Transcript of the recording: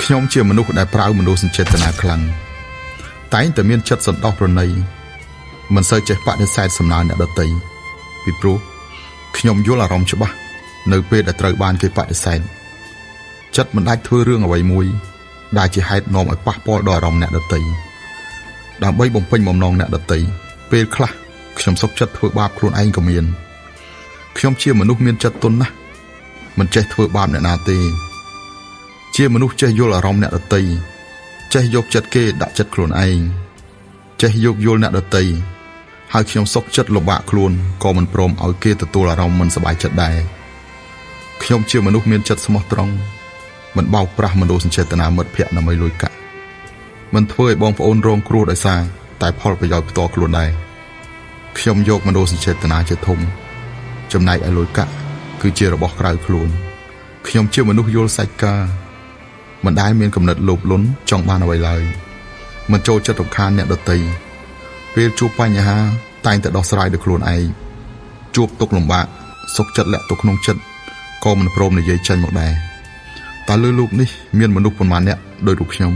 ខ្ញុំជាមនុស្សដែលប្រើមនោសញ្ចេតនាខ្លាំងតែងតែមានចិត្តសន្តោសប្រណីមិនសូវចេះបដិសេធសំណើអ្នកដទៃពីព្រោះខ្ញុំយល់អារម្មណ៍ច្បាស់នៅពេលដែលត្រូវបានគេបដិសេធចិត្តមិនអាចធ្វើរឿងអ្វីមួយដែលជាហេតុនាំឲ្យប៉ះពាល់ដល់អារម្មណ៍អ្នកដទៃដើម្បីបំពេញបំណងអ្នកដទៃពេលខ្លះខ្ញុំសុខចិត្តធ្វើបាបខ្លួនឯងក៏មានខ្ញុំជាមនុស្សមានចិត្តទន់ណាស់មិនចេះធ្វើបាបអ្នកណាទេជាមនុស្សចេះយល់អារម្មណ៍អ្នកដទៃចេះយកចិត្តគេដាក់ចិត្តខ្លួនឯងចេះយោគយល់អ្នកដទៃហើយខ្ញុំសុខចិត្តលំបាកខ្លួនក៏មិនព្រមឲ្យគេទទួលអារម្មណ៍មិនសប្បាយចិត្តដែរខ្ញុំជាមនុស្សមានចិត្តស្មោះត្រង់មិនបោកប្រាស់មនោសញ្ចេតនាមិត្តភក្តិដើម្បីលុយកាក់មិនធ្វើឲ្យបងប្អូនរងគ្រោះដោយសារតែផលប្រយោជន៍ផ្ទាល់ខ្លួនដែរខ្ញុំយកមនោសញ្ចេតនាជាធំចំណែកឯលុយកាក់គឺជារបស់ក្រៅខ្លួនខ្ញុំជាមនុស្សយល់សាច់ការមិនដែលមានកំណត់លោភលន់ចង់បានអ្វីឡើយមិនចូលចិត្តរំខានអ្នកដទៃពេលជួបបញ្ហាតែងតែដោះស្រាយដោយខ្លួនឯងជួបទុក្ខលំបាកសុខចិត្តលាក់ទុកក្នុងចិត្តក៏មិនព្រមនិយាយចេញមកដែរតើលើលោកនេះមានមនុស្សប៉ុន្មានអ្នកដោយរូបខ្ញុំ?